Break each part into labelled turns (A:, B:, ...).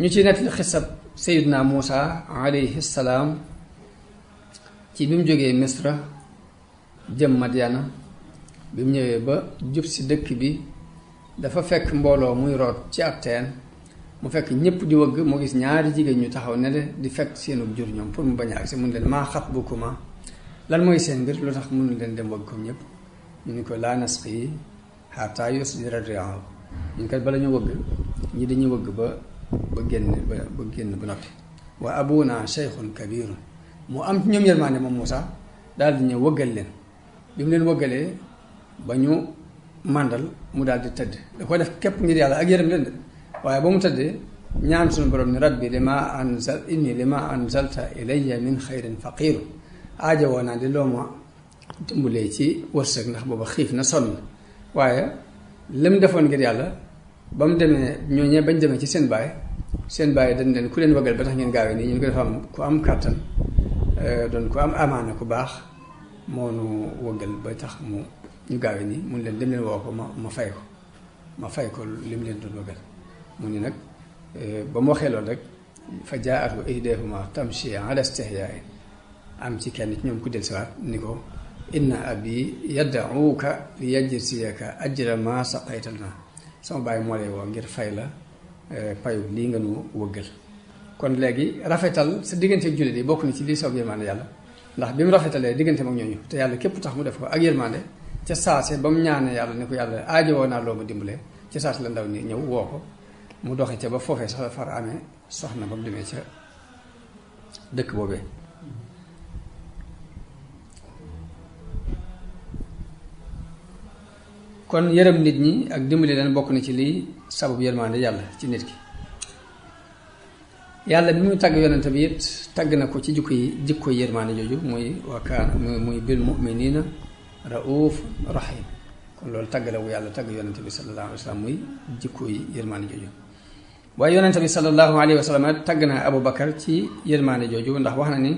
A: ñu ci nettali xisab Seydina Muusa alayhi salaam ci bi mu jógee Misra jëm Madyana bi mu ñëwee ba jub si dëkk bi dafa fekk mbooloo muy root ci ab teen mu fekk ñëpp di wëgg mu gis ñaari jigéen ñu taxaw ne de di fekk seenu jur ñoom pour mu bañ a agsi mun leen maa xatbukuma lan mooy seen mbir lu tax mënu leen dem wëgg comme ñëpp ñu ni ko laa nasqi hattaa yusdira ar-ri'aa ñu kat bala ñu wëgg ñi dañuy wëgg ba génn ba noppi wa abuna shaykhun kabirun mu am ñoom yërmaande moom Muusa daal di ñëw wëggal leen bi mu leen wëggalee ba ñu màndal mu daal di tëdd da ko def képp ngir yàlla ak yërëm leen de waaye ba mu tëddee ñaan suñu borom ni rabbi lima anzalta ilayya min xayrin faqiiru aaja woo naa di loo ma dimbalee ci wërsëg ndax booba xiif na sonn waaye lim defoon ngir yàlla ba mu demee ñooñee bañ demee ci seen baay dañ leen ku leen wëggal ba tax ngeen gaawee nii ñu ko dafa am ku am kàttan doon ku am amaana ku baax moo nu wëggal ba tax ñu gaawee nii mun leen dem leen woo ko ma fay ko lim leen doon wëggal mu ni nag ba mu waxee loolu rek fa jaa'athu ihdaahuma tamshi ala istihyaa'in am ci kenn ci ñoom ku dellusiwaat ni ko inna abi yad'uuka li yajziyaka ajra ma saqayta lana sama bàyyi moo lay woo ngir fay la payu lii nga nu wëggal kon léegi rafetal sa diggante ak jullit yi bokk na ci lii soob yërmande yàlla ndax bi mu rafetalee diggante ak ñooñu te yàlla képp tax mu def ko ak yërmande ca saase ba mu ñaanee yàlla ne ko yàlla aajowoo naa loo ma dimbalee ca saase la ndaw ni ñëw woo ko mu doxe ca ba foofee sax far amee soxna ba mu demee ca dëkk boobee kon yërëm nit ñi ak dimbali leen bokk na ci lii sababu yërmande yàlla ci nit ki yàlla bi muy tàgg yonente bi it tàgg na ko ci jikko yërmande jooju muy wakaan muy bil mu'minina rauf rahim kon loolu tàgg la wu yàlla tàgg yonente bi sallallahu alayhi wa sallam muy jikko yërmande jooju waaye yonente bi sallallahu alayhi wa sallam tàgg na Abu Bakar ci yërmande jooju ndax wax na ni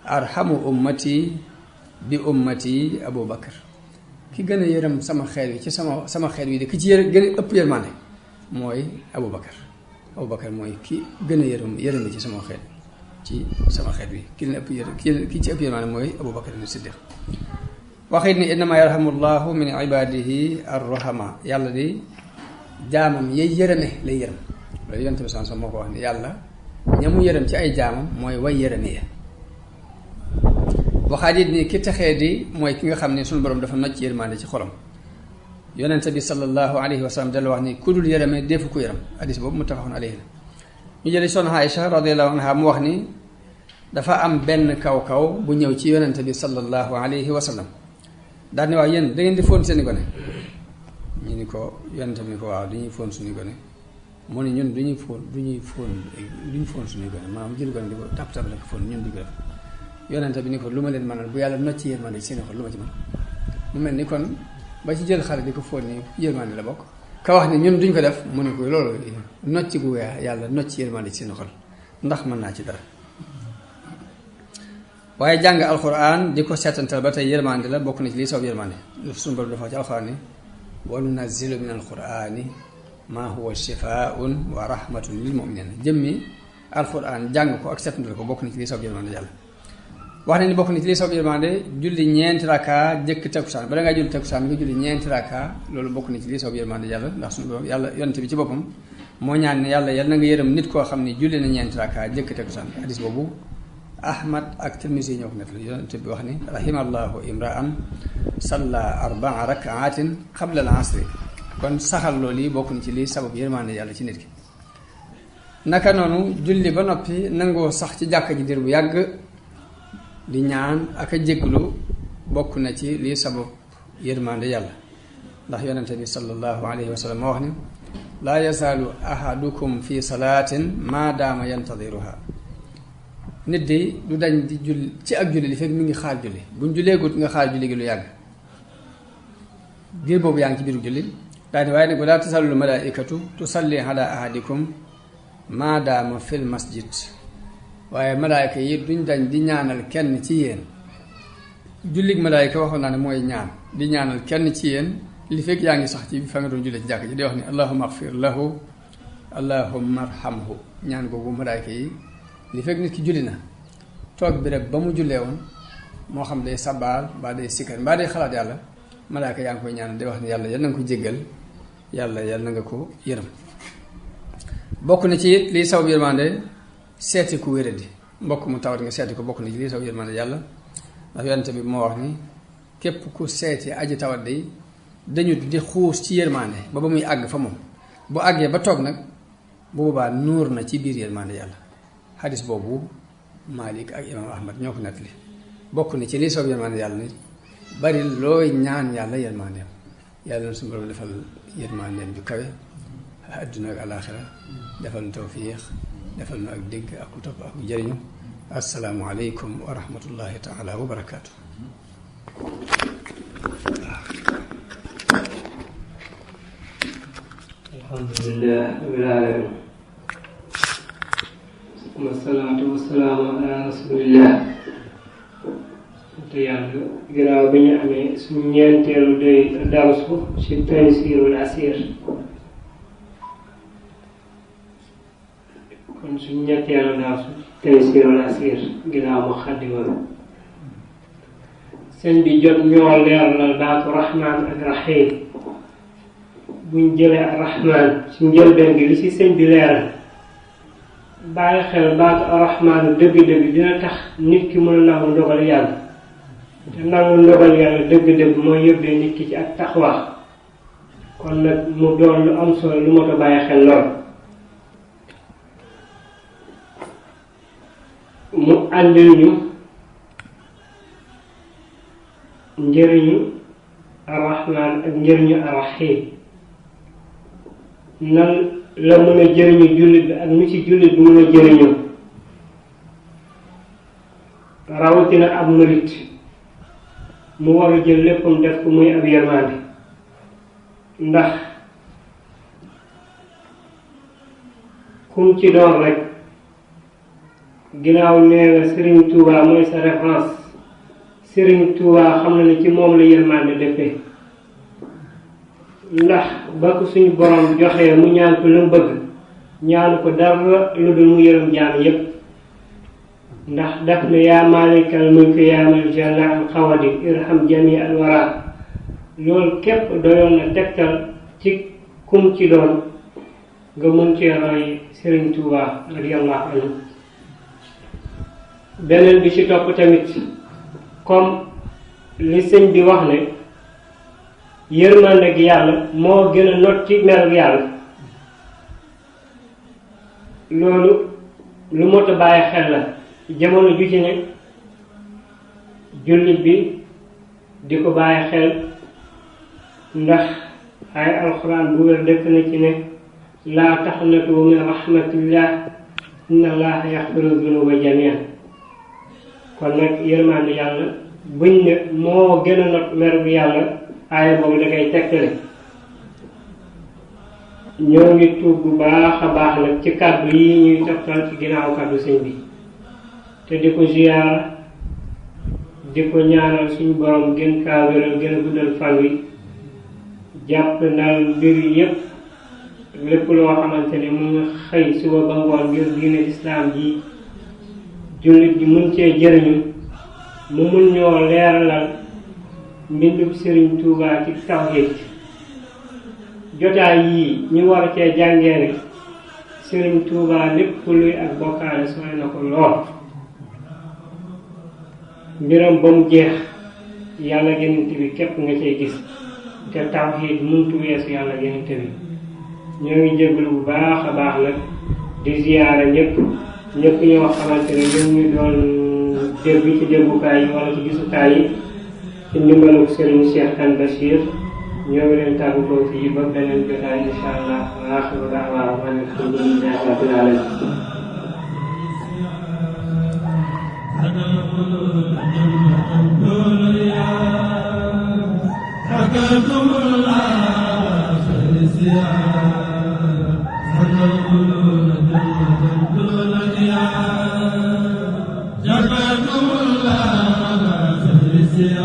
A: arhamu ummati bi ummati Abu Bakar ki gën a yërëm sama xeet wi ci sama xeet wi de ki ci gën a ëpp yërmande mooy Abu Bakar mooy ki gën a yërëm ci sama xeet wi ki leen ëpp yërëm ki ci ëpp yërmande mooy Abu Bakar as-Siddiq waxit ni innama yarhamu llahu min ibadihi ar-ruhama yàlla di jaamam yay yërëme lay yërëm loolu yonent bi sallallahu alayhi wasallam moo ko wax ni yàlla ñamu yërëm ci ay jaamam mooy way yërëme ya waxaat it ni ki texee di mooy ki nga xam ne suñu borom dafa nocc yërmande ci xolam yonente bi sallallahu alayhi wa sallam dala wax ni ku dul yërëme defu ko yërëm hadis boobu muttafaqun alayhi la ñu jëli soxna Aïcha radiyallahu anha mu wax ni dafa am benn kaw bu ñëw ci yonente bi sallallahu alayhi wa sallam daal ni wax yéen da ngeen di fóon seeni gone ñu ni ko yonente bi ni ko waaw dañuy fóon suñuy gone mu ne ñun duñuy fóon suñuy gone maanaam jël gone di ko tap la ko fóon ñun di ko def yonente bi ni ko lu ma leen mënal bu yàlla nocc yërmande ci seen xol lu ma ci mën mu mel ni kon ba ci jël xale di ko fóon ni yërmande la bokk ka wax ni ñun duñ ko def mu ne ko loolu nocc gu weex yàlla nocc yërmande ci seen xol ndax mën naa ci dara waaye jàng alquran di ko seetantal ba tey yërmande la bokk na ci lii soob yërmande suñu borom dafa ci alquran ni wa nunazzilu min alqurani ma huwa shifaun wa rahmatun lil mu'minin jëmmi alquran jàng ko ak seetantal ko bokk na ci lii soob yërmande yàlla wax na ni bokk na ci lii soob yërmande julli ñeenti raka jëkk takkusaan bala ngaa julli takkusaan nga julli ñeenti raka loolu bokk na ci lii soob yërmande yàlla ndax suñu borom yàlla yonent bi ci boppam moo ñaan ne yàlla yal na nga yërëm nit koo xam ne julli na ñeenti raka jëkk takkusaan hadis boobu Ahmad ak Tirmisi yi ñoo ko nettali yonent bi wax ni rahimallahu imra'an salla arbaa rakaatin qabla al asri kon saxal loolu yi bokk na ci lii sabab yërmande yàlla ci nit ki naka noonu julli ba noppi nangoo sax ci jàkka ji dir bu yàgg di ñaan ak a jégglu bokk na ci lii sabab yërmande yàlla ndax yonente bi sallallahu alayhi wa sallam moo wax ni laa yazaalu ahadukum fi salaatin maa daama yantadiruha nit di du dañ di julli ci ak julli li fekk mi ngi xaar julli buñ julleegut nga xaar julli gi lu yàgg biir boobu yaa ngi ci biiru julli daal di waaye nag laa tasallu malaikatu tusalli ala ahadikum maa daama fil masjid waaye malaayka yi duñ dañ di ñaanal kenn ci yéen jullig malaayka waxoon naa ne mooy ñaan di ñaanal kenn ci yéen li fekk yaa ngi sax ci fa nga doon jullee ci jàkk ji di wax ni allahumma agfir lahu allahumma arhamhu ñaan googu malaayka yi li fekk nit ki julli na toog bi rek ba mu jullee woon moo xam day sabaal mbaa day sikkar mbaa day xalaat yàlla malaayka yaa ngi koy ñaan day wax ne yàlla yal na nga ko jéggal yàlla yal na nga ko yërëm bokk na ci liy saw yërmande seeti ku wéradi mbokk mu tawat nga seeti ko bokk na ci liy saw yërmande yàlla ndax yonent bi moo wax ni képp ku seeti aji tawat day dañu di xuus ci yërmande ba muy àgg fa moom bu àggee ba toog nag bu boobaa nuur na ci biir yërmande yàlla xadis boobu Malik ak imam Ahmad ñoo ko nettali bokk na ci liy saw yërmande yàlla ni bari looy ñaan yàlla yërmandeem yàlla na suñu borom defal yërmandeem ju kawe adduna ak alaaxira defal nu tawfiix defal nu ak dégg ak ku topp ak ku jëriñu assalaamu aleykum wa rahmatullahi taala wa barakaatu
B: alhamdulillah rabbil alamin wasalaatu wasalaamu ala rasulillah te yàlla ginnaaw bi ñu amee suñu ñeenteelu day darsu ci Taysirul Asir kon suñu ñetteelu darsu Taysirul Asir ginnaaw muqaddima sëñ bi jot ñoo leeralal baatu rahmaan ak rahim buñ jëlee ak rahmaan ci njëlbeen gi li ci sëñ bi leeral bàyyi xel baatu rahmaan dëgg-dëgg dina tax nit ki mën a nangu ndogal yàlla te nangu ndogal yàlla dëgg-dëgg mooy yóbbee nit ki ci ak taxwa kon nag mu doon lu am solo lu mat a bàyyi xel lool mu àndil ñu njëriñu arrahman ak njëriñu arrahim nan la mën a jëriñu jullit bi ak nu ci jullit bi mën a jëriñu rawatina ab murit mu war a jël léppam def ko muy ab yërmande ndax kum ci doon rek ginnaaw nee na Serigne Touba mooy sa référence Serigne Touba xam na ne ci moom la yërmande defee ndax ba ko suñu borom joxee mu ñaan ko lu mu bëgg ñaanu ko dara lu dul mu yërëm jaam yépp ndax daf ne yaa maalikal mulki yaa mal jalla al xawadi irham jami al wara loolu képp doyoon na tegtal ci kum ci doon nga mën cee roy Serigne Touba radiyallahu anhu beneen bi ci topp tamit comme li sëñ bi wax ne yërmande gi yàlla moo gën a not ci mer yàlla loolu lu mot a bàyyi xel la jamono ju ci ne jullit bi di ko bàyyi xel ndax ay alxuraan bu wér dëkk na ci ne laa taqnatu min rahmatillah inna allaha yaxfiru dunuba jamian kon nag yërmande yàlla buñ ne moo gën a not meru yàlla aaya boobu da koy tegtale ñoo ngi tuub bu baax a baax nag ci kàddu yi ñuy toftal ci ginnaaw kàddu sëñ bi te di ko ziyaara di ko ñaanal suñu borom gën kaa wéral gën a guddal fan wi jàpp ndal mbir yépp lépp loo xamante ne mu nga xëy suba ba ngoon ngir diine islaam ji jullit ji mun cee jëriñu mu mun ñoo leeralal mbindum Serigne Touba ci tawhid jotaay yii ñu war cee jàngee ne Serigne Touba lépp luy ak bokkaale sooy na ko lool mbiram ba mu jeex yàlla Yonent bi képp nga cee gis te tawhid muntu weesu yàlla Yonent bi ñoo ngi jégalu bu baax a baax nag di ziyaara ñëpp ñoo xamante ne ñoom ñu doon dégg ci déggukaay yi wala ci gisukaay yi ci ndimbalu Serigne Cheikh Kane Bachir ñoo ngi leen tàggatoo fii ba beneen jotaay insha allah wa axiru da'waana alhamdulillahi rabbil alamin
C: جزاكم الله خير